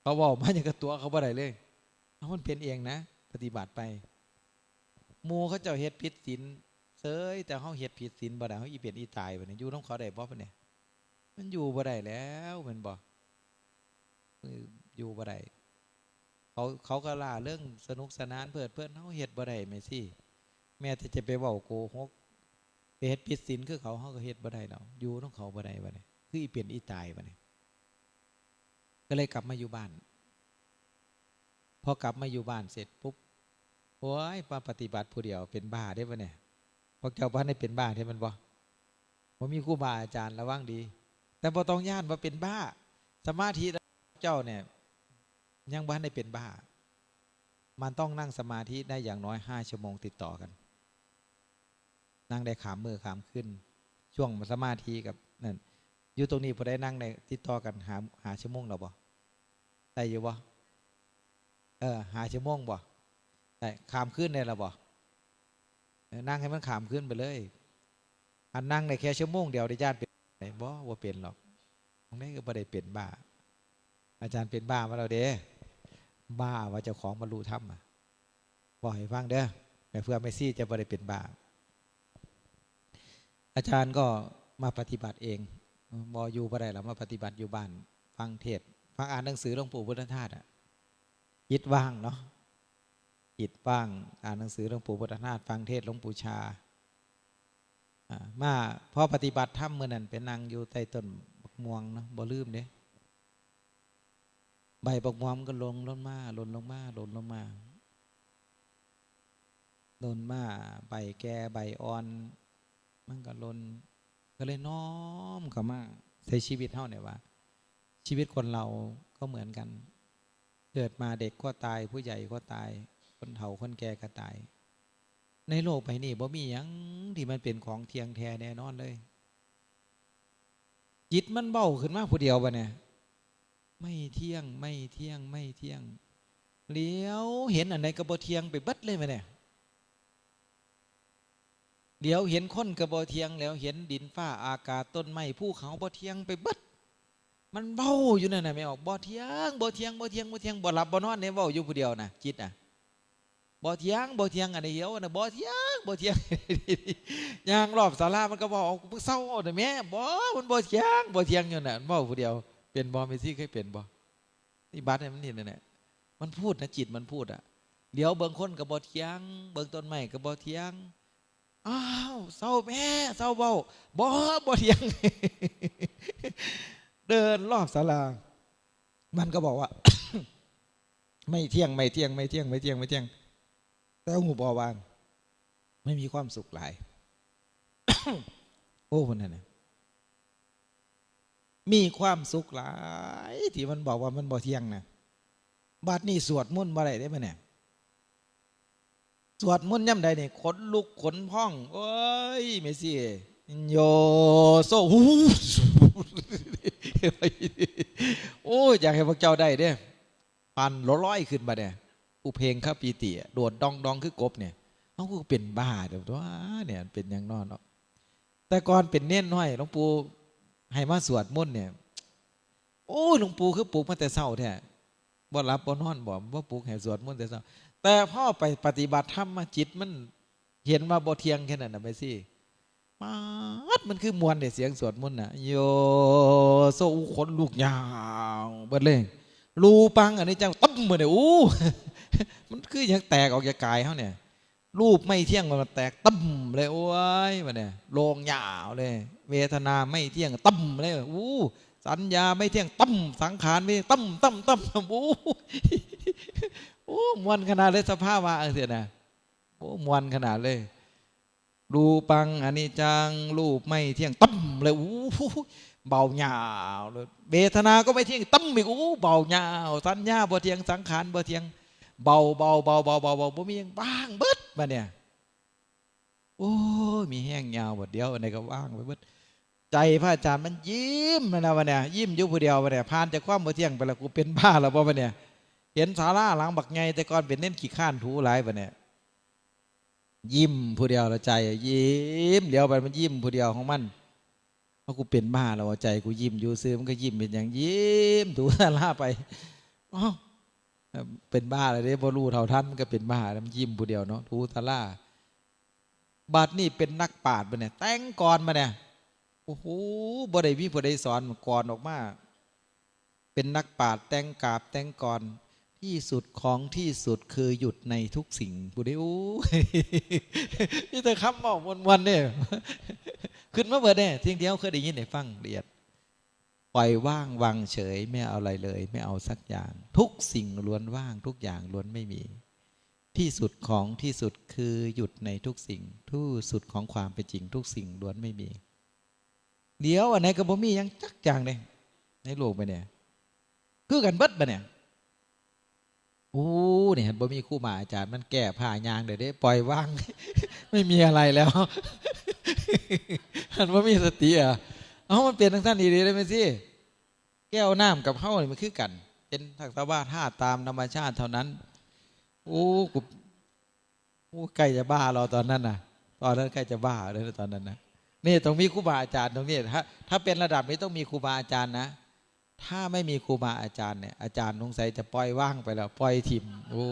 เขาเว้ามาหยังก็ตั๋วเขาบ่ได้เลย เอา มันเป็นเองนะ ปฏิบัติไป หมู่เขาเจ้าเฮ็ดผิดศีลเสย แต่เฮาเฮ็ดผิดศีลบ่ได้ เฮาอีเป็นอีตายบัดนี้ อยู่นำเขาได้บ่บัดเนี่ย มันอยู่บ่ได้แล้วแม่นบ่ เออ อยู่บ่ได้ เขา เขาก็ร่าเริงสนุกสนานเพลิดเพลิน เฮาเฮ็ดบ่ได้แม่ชี แม้แต่จะไปเว้าโกหก ไปเฮ็ดผิดศีลคือเขา เฮาก็เฮ็ดบ่ได้แล้ว อยู่นำเขาบ่ได้บัดนี้ คืออีเป็นอีตายบัดนี้ ก็เลยกลับมาอยู่บ้าน พอกลับมาอยู่บ้านเสร็จปุ๊บ โอ้ย มาปฏิบัติผู้เดียว เป็นบ้าเด้บัดเนี่ย พวกเจ้าบ่ทันได้เป็นบ้าเด้แม่นบ่ บ่มีครูบาอาจารย์ ระวังดี แต่บ่ต้องย้านว่าเป็นบ้า สมาธิเจ้าเนี่ย ยังบ่ทันได้เป็นบ้า มันต้องนั่งสมาธิได้อย่างน้อยห้าชั่วโมงติดต่อกัน นั่งได้ข้ามมื้อข้ามคืน ช่วงสมาธิกับนั่น อยู่ตรงนี้ผู้ใดนั่งได้ติดต่อกันห้า ห้าชั่วโมงแล้วบ่ ได้อยู่บ่ เออ ห้าชั่วโมงบ่ ได้ ข้ามคืนได้แล้วบ่ เออ นั่งให้มันข้ามคืนไปเลย อันนั่งได้แค่ชั่วโมงเดียว ได้ย้านเป็นบ้าบ่ บ่เป็นหรอก จั่งใดก็บ่ได้เป็นบ้า อาจารย์เป็นบ้ามาแล้วเด้ บ้าว่าเจ้าของบรรลุธรรมอะ บอกให้ฟังเด้อ แม่เฟื่องแม่ชีจะบ่ได้เป็นบ้า อาจารย์ก็มาปฏิบัติเอง บ่อยู่บ่ได้แล้ว มาปฏิบัติอยู่บ้าน ฟังเทศน์ ฟังอ่านหนังสือหลวงปู่พุทธทาสอะ จิตว่างเนาะ จิตว่าง อ่านหนังสือหลวงปู่พุทธทาส ฟังเทศน์หลวงปู่ชา อ่า มา พอปฏิบัติธรรมมื้อนั้นไปนั่งอยู่ใต้ต้นบักม่วงเนาะ บ่ลืมเด้ ใบบักม่วงมันก็หล่นลงมา หล่นลงมา หล่นลงมา หล่นมา ใบแก่ ใบอ่อน มันก็หล่น ก็เลยน้อมเข้ามาใส่ชีวิตเฮาเนี่ยว่า ชีวิตคนเราก็เหมือนกัน เกิดมาเด็กก็ตาย ผู้ใหญ่ก็ตาย คนเฒ่าคนแก่ก็ตาย ในโลกใบนี้บ่มีหยังที่มันเป็นของเที่ยงแท้แน่นอนเลย จิตมันเว้าขึ้นมาผู้เดียวบัดเนี่ย ไม่เที่ยง ไม่เที่ยง ไม่เที่ยง เหลียวเห็นอันใดก็บ่เที่ยงไปเบิดเลยบัดเนี่ย เหลียวเห็นคนก็บ่เที่ยง เหลียวเห็นดินฟ้าอากาศต้นไม้ภูเขาบ่เที่ยงไปเบิด มันเว้าอยู่นั่นน่ะ แม่ออก บ่เที่ยง บ่เที่ยง บ่เที่ยง บ่เที่ยง บ่หลับบ่นอนเนี่ย เว้าอยู่ผู้เดียวน่ะ จิตน่ะ บ่เที่ยง บ่เที่ยง อันนี้เหียวน่ะ บ่เที่ยง บ่เที่ยง ย่างรอบศาลามันก็เว้า เอา มึงเซาเว้าน่ะแม่ บ่ มันบ่เที่ยง บ่เที่ยงอยู่น่ะ มันเว้าผู้เดียว เป็นบ่ แม่ชีเคยเป็นบ่ นี่บัดเนี่ยมันนี่นั่นแหละ มันพูดนะ จิตมันพูดอะ เหลียวเบิ่งคนก็บ่เที่ยง เบิ่งต้นไม้ก็บ่เที่ยง อ้าว เซาแม่ เซาเว้า บ่ บ่เที่ยง เดินรอบศาลา มันก็บอกว่า ไม่เที่ยง ไม่เที่ยง ไม่เที่ยง ไม่เที่ยง ไม่เที่ยง แต่ฮู้บ่ว่า ไม่มีความสุขหลาย โอ้ คนนั้นน่ะ มีความสุขหลาย ที่มันบอกว่ามันบ่เที่ยงน่ะ บัดนี้สวดมนต์บ่ได้เด้บัดเนี่ย สวดมนต์ยามใดนี่ขนลุกขนพอง โอ้ย แม่ชี โยโซ โอ้ย อยากให้พวกเจ้าได้เด้ ฟันลอยๆขึ้นบัดเนี่ย อุเพงคปีติอะ โดดดองๆคือกบเนี่ย เฮาคือเป็นบ้าเด้อตัวเนี่ย เป็นหยังน้อเนาะ แต่ก่อนเป็นเณรน้อย หลวงปู่ให้มาสวดมนต์เนี่ย โอ้ย หลวงปู่คือปลุกมาแต่เช้าแท้ บ่หลับบ่นอนบ่ บ่ปลุกให้สวดมนต์แต่เช้า แต่พอไปปฏิบัติธรรมมา จิตมันเห็นว่าบ่เที่ยงแค่นั้นน่ะ แม่ชี ป๊าด มันคือม่วนเด้ เสียงสวดมนต์น่ะ โยโซ อู้ ขนลุกยาวเบิดเลย รูปัง อนิจจัง ตึ้ม เบิดเลย อู้ มันคือหยังแตกออกจากกายเฮาเนี่ย รูปไม่เที่ยงมันแตกตึ้มเลย โอ้ย บัดเนี่ย โล่งยาวเลย เวทนาไม่เที่ยง ตึ้มเลย อู้ สัญญาไม่เที่ยง ตึ้ม สังขารไม่เที่ยง ตึ้ม ตึ้ม ตึ้ม อู้ โอ้ ม่วนขนาดเลย สภาวะจั่งซี้น่ะ โอ้ ม่วนขนาดเลย รูปัง อนิจจัง รูปไม่เที่ยง ตึ้มเลย อู้ เบายาวเลย เวทนาก็ไม่เที่ยง ตึ้มอีก อู้ เบายาว สัญญาบ่เที่ยง สังขารบ่เที่ยง เบา เบา เบา เบา เบา เบา บ่มีหยัง ว่างเบิดบัดเนี่ย โอ้ย มีแฮงยาวบัดเดียว อันใดก็ว่างไปเบิด ใจพระอาจารย์มันยิ้มนะบัดเนี่ย ยิ้มอยู่ผู้เดียวบัดเนี่ย ผ่านจากความบ่เที่ยงไปแล้ว กูเป็นบ้าแล้วบ่บัดเนี่ย เห็นศาลาหลังบักใหญ่ แต่ก่อนเป็นเณรขี้คร้านถูหลายบัดเนี่ย ยิ้มผู้เดียวละใจ ยิ้ม เหลียวไปมันยิ้มผู้เดียวของมัน เอา กูเป็นบ้าแล้ววะ ใจกูยิ้มอยู่ซื่อ มันก็ยิ้มเป็นหยัง ยิ้มถูศาลาไป อ้าว เป็นบ้าแล้วเด้ บ่รู้เท่าทัน มันก็เป็นบ้าแล้ว มันยิ้มผู้เดียวเนาะ ถูศาลา บัดนี้เป็นนักปราชญ์บัดเนี่ย แต่งกลอนบัดเนี่ย โอ้โห บ่ได้มีผู้ใดสอน กลอนออกมา เป็นนักปราชญ์แต่งกาบแต่งกลอน ที่สุดของที่สุดคือหยุดในทุกสิ่ง ผู้ใด โอ้ย มีแต่คำเว้ามวนๆเนี่ย ขึ้นมาเบิดเนี่ย สิ่งที่เฮาเคยได้ยินได้ฟังละเอียด ปล่อยว่างวางเฉย ไม่เอาอะไรเลย ไม่เอาสักอย่าง ทุกสิ่งล้วนว่าง ทุกอย่างล้วนไม่มี ที่สุดของที่สุดคือหยุดในทุกสิ่ง ที่สุดของความเป็นจริง ทุกสิ่งล้วนไม่มี เดี๋ยวอันไหนก็บ่มีหยังจักอย่างเลย ในโลกใบเนี่ย คือกันเบิดบัดเนี่ย โอ้ เนี่ย บ่มีครูบาอาจารย์ มันแก้ผ้าย่างได้เด้ ปล่อยวาง ไม่มีอะไรแล้ว มันบ่มีสติอ่ะ เอ้า มันเป็นจั่งซั่นอีหลีเด้แม่ชี แก้วน้ำกับเฮานี่มันคือกัน เป็นสภาวะธาตุตามธรรมชาติเท่านั้น โอ้ กู โอ้ ใกล้จะบ้าแล้วตอนนั้นน่ะ ตอนนั้นใกล้จะบ้าเลยนะตอนนั้นนะ นี่ต้องมีครูบาอาจารย์ตรงนี้ ถ้า ถ้าเป็นระดับนี้ต้องมีครูบาอาจารย์นะ ถ้าไม่มีครูบาอาจารย์เนี่ย อาจารย์สงสัยจะปล่อยวางไปแล้ว ปล่อยถิ่ม โอ้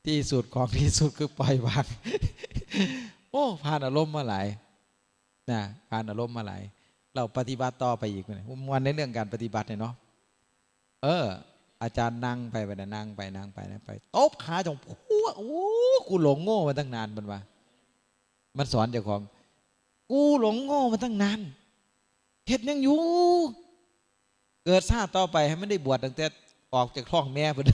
ที่สุดของที่สุดคือปล่อยวาง โอ้ ผ่านอารมณ์มาหลาย นะ ผ่านอารมณ์มาหลาย เราปฏิบัติต่อไปอีกนะ ม่วนในเรื่องการปฏิบัติเนี่ยเนาะ เออ อาจารย์นั่งไปบัดน่ะ นั่งไป นั่งไป นั่งไป ตบขาเจ้า โอ้ กูหลงโง่มาตั้งนาน มันว่า มันสอนเจ้าของ กูหลงโง่มาตั้งนาน เฮ็ดหยังอยู่ เกิดชาติต่อไปให้มันได้บวชตั้งแต่ออกจากท้องแม่พุ้น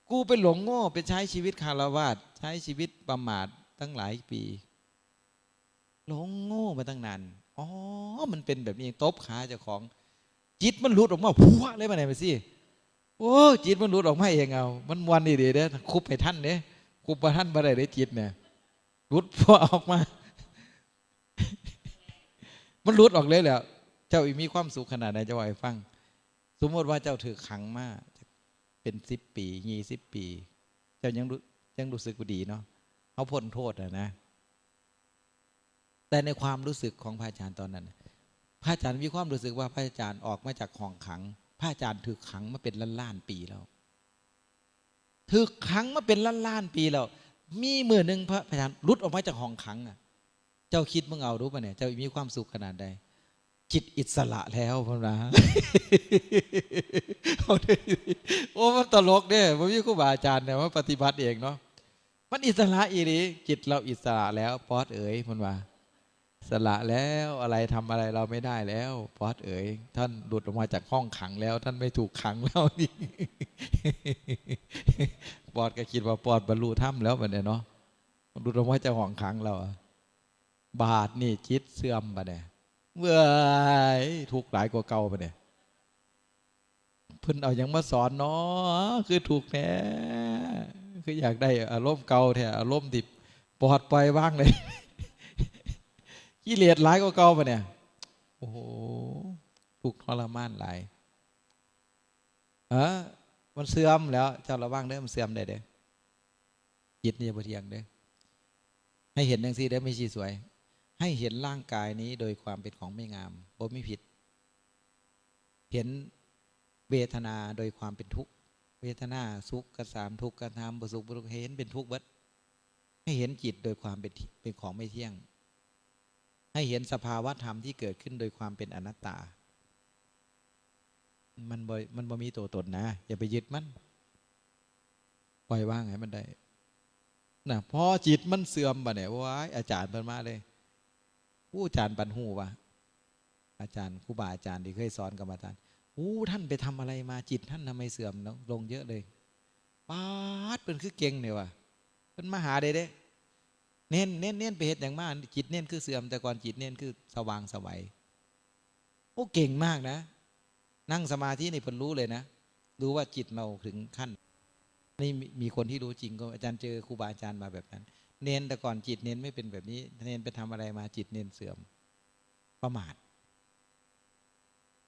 กูไปหลงโง่ ไปใช้ชีวิตฆราวาส ใช้ชีวิตประมาทตั้งหลายปี หลงโง่มาตั้งนาน อ๋อ มันเป็นแบบนี้ ตบขาเจ้าของ จิตมันหลุดออกมาพัวเลยมาเนี่ยไปสิ โอ้ จิตมันหลุดออกมาเองเอา มันม่วนดีเด้ คุบให้ทันเด้ คุบบ่ทันบ่ได้เด้จิตเนี่ย หลุดพัวออกมา มันหลุดออกเลยแหละ เจ้าอีมีความสุขขนาดไหน จะว่าให้ฟัง สมมติว่าเจ้าถืกขังมา เป็นสิบปี ยี่สิบปี เจ้ายังรู้ ยังรู้สึกว่าดีเนาะ เขาพ้นโทษอะนะ แต่ในความรู้สึกของพระอาจารย์ตอนนั้น พระอาจารย์มีความรู้สึกว่าพระอาจารย์ออกมาจากห้องขัง พระอาจารย์ถืกขังมาเป็นล้านๆปีแล้ว ถืกขังมาเป็นล้านๆปีแล้ว มีมื้อหนึ่งพระอาจารย์หลุดออกมาจากห้องขังอะ เจ้าคิดมึงเอาดูปะเนี่ย เจ้ามีความสุขขนาดใด จิตอิสระแล้วพุ้นนะ เอาเด้ โอ้ มันตลกเด้ บ่มีครูบาอาจารย์เนี่ยมาปฏิบัติเองเนาะ มันอิสระอีหลี จิตเราอิสระแล้ว ป๊อดเอ๋ยพุ้นว่า อิสระแล้ว อะไรทำอะไรเราไม่ได้แล้ว ป๊อดเอ๋ย ท่านหลุดออกมาจากห้องขังแล้ว ท่านไม่ถูกขังแล้วนี่ ป๊อดก็คิดว่าป๊อดบรรลุธรรมแล้วบัดเนี่ยเนาะ หลุดออกมาจากห้องขังแล้วอะ บาดนี่จิตเสื่อมบัดเนี่ย เว้ย ทุกข์หลายกว่าเก่าบัดเนี่ย เพิ่นเอาหยังมาสอนเนาะ คือทุกข์แท้ คืออยากได้อารมณ์เก่าแท้ อารมณ์ที่ปลอดปล่อยวางเลย กิเลสหลายกว่าเก่าบัดเนี่ย โอ้โห ทุกข์ทรมานหลาย เออ มันเสื่อมแล้ว เจ้าระวังเด้อ มันเสื่อมได้เด้อ จิตนี่บ่เที่ยงเด้อ ให้เห็นจังซี่เด้อ แม่ชีสวย ให้เห็นร่างกายนี้โดยความเป็นของไม่งาม บ่มีผิด เห็นเวทนาโดยความเป็นทุกข์ เวทนาสุขก็ตาม ทุกข์ก็ตาม บ่สุขบ่ทุกข์ ให้เห็นเป็นทุกข์เบิด ให้เห็นจิตโดยความเป็น เป็นของไม่เที่ยง ให้เห็นสภาวะธรรมที่เกิดขึ้นโดยความเป็นอนัตตา มันบ่ มันบ่มีตัวตนนะ อย่าไปยึดมัน ปล่อยวางให้มันได้ นะ พอจิตมันเสื่อมบัดเนี่ย โอ้ย อาจารย์เพิ่นมาเลย อู้ อาจารย์ปันฮู้วะ อาจารย์ ครูบาอาจารย์ที่เคยสอนกรรมฐาน อู้ ท่านไปทำอะไรมา จิตท่านทำไมเสื่อมลงเยอะเลย ป๊าด เพิ่นคือเก่งเนี่ยว่ะ เพิ่นมาหาได้เด้ เณร เณร เณรไปเฮ็ดหยังมา จิตเณรคือเสื่อม แต่ก่อนจิตเณรคือสว่างไสว โอ้ เก่งมากนะ นั่งสมาธินี่เพิ่นรู้เลยนะ รู้ว่าจิตเราถึงขั้น นี่มี มีคนที่รู้จริงก็ อาจารย์เจอครูบาอาจารย์มาแบบนั้น เณรแต่ก่อนจิตเณรไม่เป็นแบบนี้ เณรไปทำอะไรมา จิตเณรเสื่อม ประมาท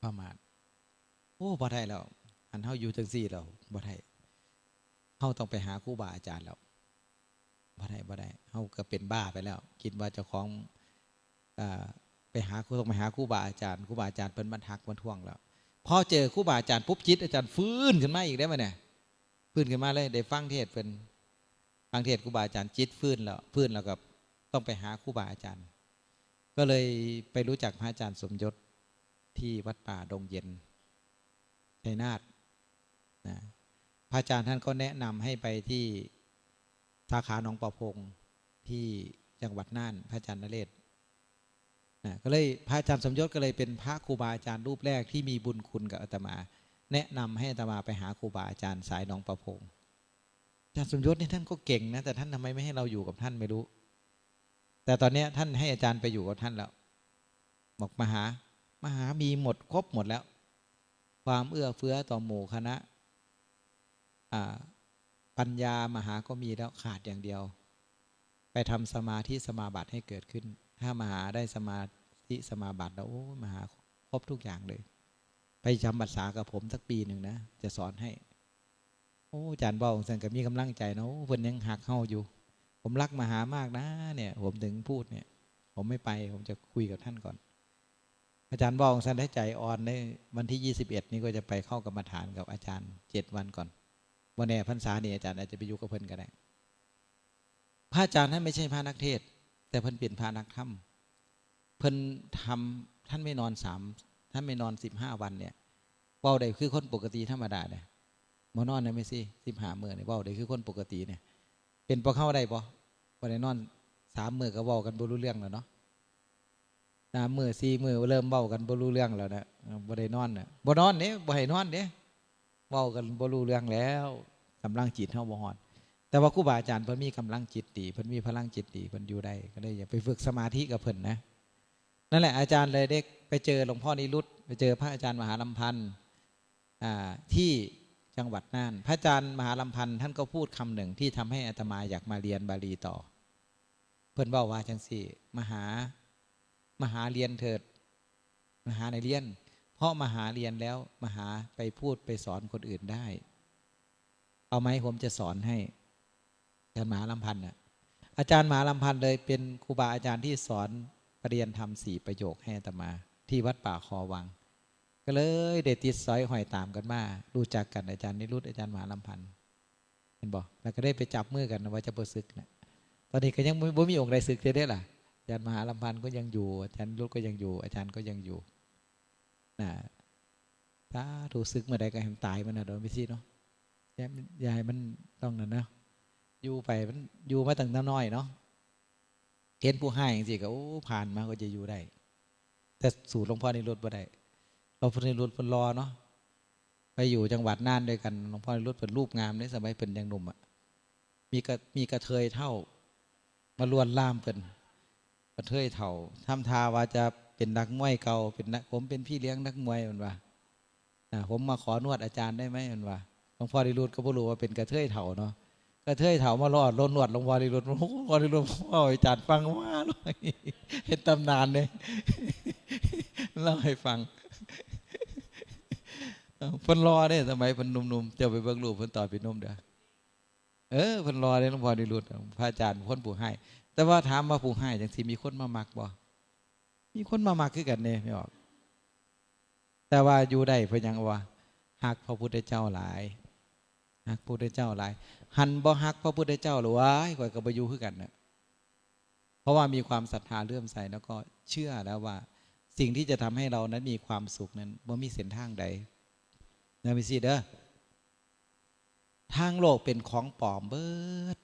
ประมาท โอ้ บ่ได้แล้ว อันเฮาอยู่จังซี่แล้ว บ่ได้ เฮาต้องไปหาครูบาอาจารย์แล้ว บ่ได้ บ่ได้ เฮาก็เป็นบ้าไปแล้ว คิดว่าเจ้าของ เอ่อ ไปหาครู ต้องไปหาครูบาอาจารย์ ครูบาอาจารย์เพิ่นมาทักมาท้วงแล้ว พอเจอครูบาอาจารย์ปุ๊บ จิตอาจารย์ฟื้นขึ้นมาอีกได้ไหมเนี่ย ฟื้นขึ้นมาเลย ได้ฟังเทศน์เพิ่น ฟังเทศน์ครูบาอาจารย์ จิตฟื้นแล้ว ฟื้นแล้วก็ต้องไปหาครูบาอาจารย์ ก็เลยไปรู้จักพระอาจารย์สมยศที่วัดป่าดงเย็น ชัยนาท นะ พระอาจารย์ท่านก็แนะนำให้ไปที่สาขาหนองประพง ที่จังหวัดน่าน พระอาจารย์นเรศ นะ ก็เลยพระอาจารย์สมยศก็เลยเป็นพระครูบาอาจารย์รูปแรกที่มีบุญคุณกับอาตมา แนะนำให้อาตมาไปหาครูบาอาจารย์สายหนองประพง อาจารย์สมยศนี่ท่านก็เก่งนะ แต่ท่านทำไมไม่ให้เราอยู่กับท่านไม่รู้ แต่ตอนเนี้ยท่านให้อาจารย์ไปอยู่กับท่านแล้ว บอกมาหา มาหามีหมดครบหมดแล้ว ความเอื้อเฟื้อต่อหมู่คณะ อ่า ปัญญามหาก็มีแล้ว ขาดอย่างเดียว ไปทำสมาธิสมาบัติให้เกิดขึ้น ถ้ามหาได้สมาธิสมาบัติแล้ว โอ้ มหาครบทุกอย่างเลย ไปจำพรรษากับผมสักปีหนึ่งนะ จะสอนให้ โอ้ อาจารย์เว้าจั่งซั้นก็มีกำลังใจเนาะ โอ้ เพิ่นยังฮักเฮาอยู่ ผมรักมหามากนะเนี่ย ผมถึงพูดเนี่ย ผมไม่ไป ผมจะคุยกับท่านก่อน อาจารย์เว้าจั่งซั้นได้ใจอ่อนเลย วันที่ยี่สิบเอ็ดนี่ก็จะไปเข้ากรรมฐานกับอาจารย์เจ็ดวันก่อน บ่แน่พรรษานี้อาจารย์อาจจะไปอยู่กับเพิ่นก็ได้ พระอาจารย์ท่านไม่ใช่พระนักเทศน์ แต่เพิ่นเป็นพระนักธรรม เพิ่นทำ ท่านไม่นอนสาม ท่านไม่นอนสิบห้าวันเนี่ย เว้าได้คือคนปกติธรรมดาเนี่ย บ่นอนนะแม่ชี สิบห้ามื้อนี่เว้าได้คือคนปกติเนี่ย เป็นพวกเฮาได้บ่ บ่ได้นอนสามมื้อก็เว้ากันบ่รู้เรื่องแล้วเนาะ สามมื้อสี่มื้อเริ่มเว้ากันบ่รู้เรื่องแล้วนะ เออ บ่ได้นอนน่ะ บ่นอนเด้ บ่ให้นอนเด้ เว้ากันบ่รู้เรื่องแล้ว กำลังจิตเฮาบ่ฮอด แต่ว่าครูบาอาจารย์เพิ่นมีกำลังจิตดี เพิ่นมีพลังจิตดี เพิ่นอยู่ได้ ก็เลยอยากไปฝึกสมาธิกับเพิ่นนะ นั่นแหละ อาจารย์เลยได้ไปเจอหลวงพ่อนิรุต ไปเจอพระอาจารย์มหาลำพันธ์ อ่า ที่จังหวัดน่าน พระอาจารย์มหาลำพันธ์ท่านก็พูดคำหนึ่งที่ทำให้อาตมาอยากมาเรียนบาลีต่อ เพิ่นเว้าว่าจั่งซี้ มหา มหาเรียนเถิด มหาในเรียน เพราะมหาเรียนแล้ว มหาไปพูดไปสอนคนอื่นได้ เอาไหม ผมจะสอนให้ อาจารย์มหาลำพันธ์น่ะ อาจารย์มหาลำพันธ์เลยเป็นครูบาอาจารย์ที่สอนปริยันธรรมสี่ประโยคให้อาตมา ที่วัดป่าคอวัง ก็เลยได้ติดสอยห้อยตามกันมา รู้จักกัน อาจารย์นิรุต อาจารย์มหาลำพันธ์ เห็นบ่ แล้วก็ได้ไปจับมือกันว่าจะบ่สึกนะ ตอนนี้ก็ยังบ่ บ่มีองค์ใดสึกเทื่อเด้ล่ะ อาจารย์มหาลำพันธ์ก็ยังอยู่ อาจารย์นิรุตก็ยังอยู่ อาจารย์ก็ยังอยู่ นะ สาธุ สึกเมื่อใดก็ให้มันตายมันนะ ดอก แม่ชีเนาะ อย่า อย่าให้มันต้องนั่นนะ อยู่ไปมันอยู่มาตั้งแต่น้อยเนาะ เห็นผู้ฮ้ายจั่งซี้ก็ โอ้ ผ่านมาก็จะอยู่ได้ แต่สู้หลวงพ่อนิรุตบ่ได้ หลวงพ่อนิรุตเพิ่นหล่อเนาะ ไปอยู่จังหวัดน่านด้วยกัน หลวงพ่อนิรุตเพิ่นรูปงามเด้ สมัยเพิ่นยังหนุ่มอะ มีกระ มีกระเทยเฒ่า มาลวนลามเพิ่น กระเทยเฒ่า ทำท่าว่าจะเป็นนักมวยเก่า เป็นนัก ผมเป็นพี่เลี้ยงนักมวย เพิ่นว่า นะ ผมมาขอนวดอาจารย์ได้ไหม เพิ่นว่า หลวงพ่อนิรุตก็บ่รู้ว่าเป็นกระเทยเฒ่าเนาะ กระเทยเฒ่ามาลอดรถนวดหลวงพ่อนิรุต โอ้โห หลวงพ่อนิรุต โอ้ย อาจารย์ฟังว่าเลย เฮ็ดตำนานเลย เล่าให้ฟัง เพิ่นหล่อเด้ สมัยเพิ่นหนุ่มๆ เจ้าไปเบิ่งรูปเพิ่นตอนเป็นหนุ่มเด้อ เออ เพิ่นหล่อเด้ หลวงพ่อนิรุต พระอาจารย์คนผู้ฮ้าย แต่ว่าถามว่าผู้ฮ้ายจั่งซี้มีคนมามักบ่ มีคนมามักคือกันเด้ แม่ออก แต่ว่าอยู่ได้เพราะหยังวะ ฮักพระพุทธเจ้าหลาย ฮักพระพุทธเจ้าหลาย หันบ่ฮักพระพุทธเจ้าหรือวะ ข้อยก็บ่อยู่คือกันน่ะ เพราะว่ามีความศรัทธาเลื่อมใส แล้วก็เชื่อแล้วว่าสิ่งที่จะทำให้เรานั้นมีความสุขนั้นบ่มีเส้นทางใด นะ แม่ชีเด้อ ทางโลกเป็นของปลอมเบิด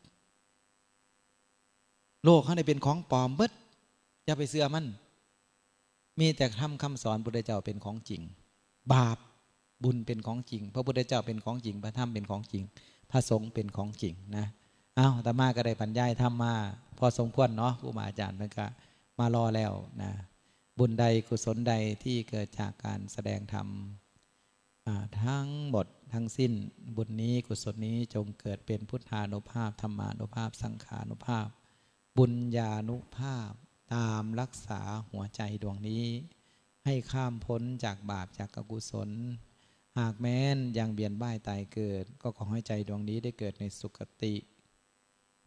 โลกเฮานี่เป็นของปลอมเบิด อย่าไปเชื่อมัน มีแต่ธรรมคำสอนพุทธเจ้าเป็นของจริง บาปบุญเป็นของจริง พระพุทธเจ้าเป็นของจริง พระธรรมเป็นของจริง พระสงฆ์เป็นของจริงนะ เอ้า อาตมาก็ได้บรรยายธรรมมาพอสมควรเนาะ ครูบาอาจารย์เพิ่นก็มารอแล้วนะ บุญใดกุศลใดที่เกิดจากการแสดงธรรม อ่า ทั้งหมดทั้งสิ้น บุญนี้กุศลนี้จงเกิดเป็นพุทธานุภาพ ธรรมานุภาพ สังฆานุภาพ บุญญานุภาพ ตามรักษาหัวใจดวงนี้ ให้ข้ามพ้นจากบาปจากอกุศล หากแม้นยังเวียนว่ายตายเกิด ก็ขอให้ใจดวงนี้ได้เกิดในสุคติ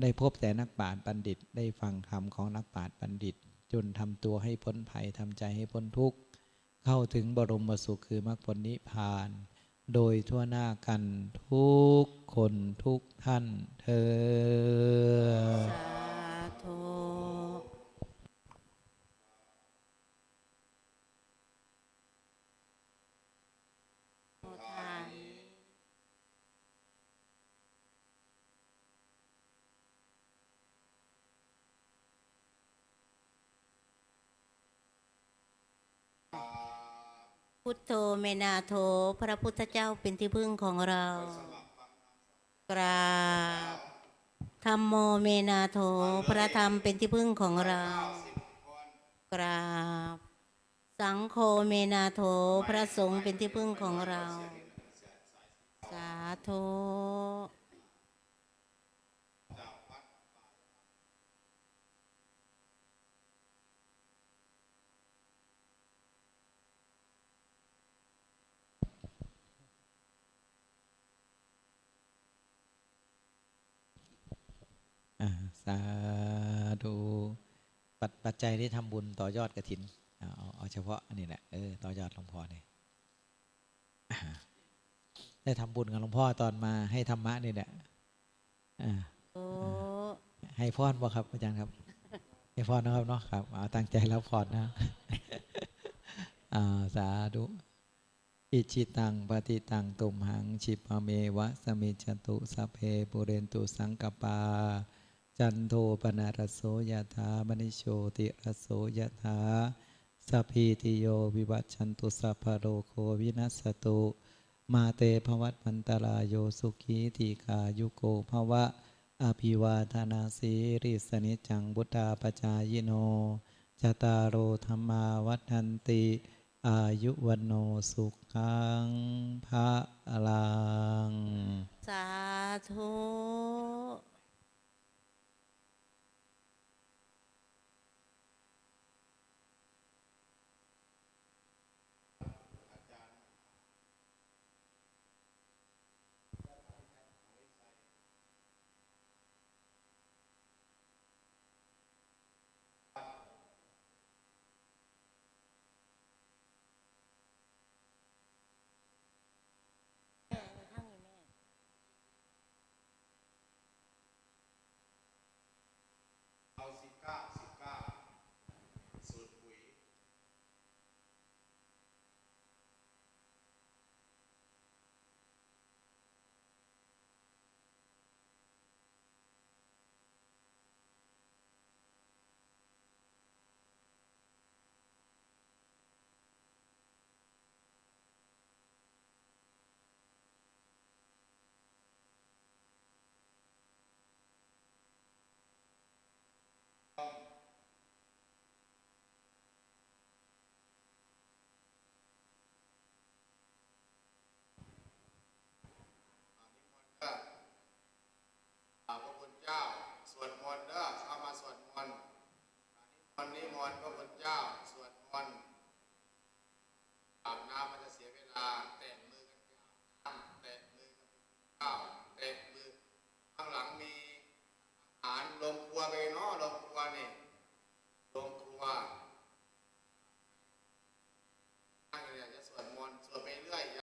ได้พบแต่นักปราชญ์บัณฑิต ได้ฟังธรรมของนักปราชญ์บัณฑิต จนทำตัวให้พ้นภัย ทำใจให้พ้นทุกข์ เข้าถึงบรมสุขคือมรรคผลนิพพาน โดยทั่วหน้ากันทุกคนทุกท่านเทอญ สาธุ พุทโธเมนาโถ พระพุทธเจ้าเป็นที่พึ่งของเรา กราบ ธัมโมเมนาโถ พระธรรมเป็นที่พึ่งของเรา กราบ สังโฆเมนาโถ พระสงฆ์เป็นที่พึ่งของเรา สาธุ อ่า สาธุ ปัจ- ปัจจัยที่ทำบุญต่อยอดกฐิน เอา- เอา- เอาเฉพาะอันนี้แหละ เออ ต่อยอดหลวงพ่อเนี่ย อ่า ได้ทำบุญกับหลวงพ่อตอนมาให้ธรรมะนี่แหละ อ่า โอ้ อ่า ให้พรบ่ครับ อาจารย์ครับ ให้พรนะครับเนาะ ครับ เอาตั้งใจรับพรนะ อ่า สาธุ อิจิตังปฏิตังตุมหัง คิปะเมวะสะมิจฉตุ สัพเพปูเรนตุสังกัปปา จันโทปนรสโสยะถา มณิโชติรสโสยะถา สัพพีติโยวิวัชชันตุ สัพพะโรโควินัสสตุ มาเตภวัตวันตรายโย สุขีทีฆายุโกภวะ อภิวาทนาสีริสนิจจัง วุฑาปจายิโน จตารโอธรรมาวัฒนติ อายุวัโนสุขังพะลัง สาธุ เอาสิบเก้า สิบเก้า สูตรปุ๋ย อ่านิมนต์เด้อ อ่าพระคุณเจ้า สวดมนต์เด้อ เข้ามาสวดมนต์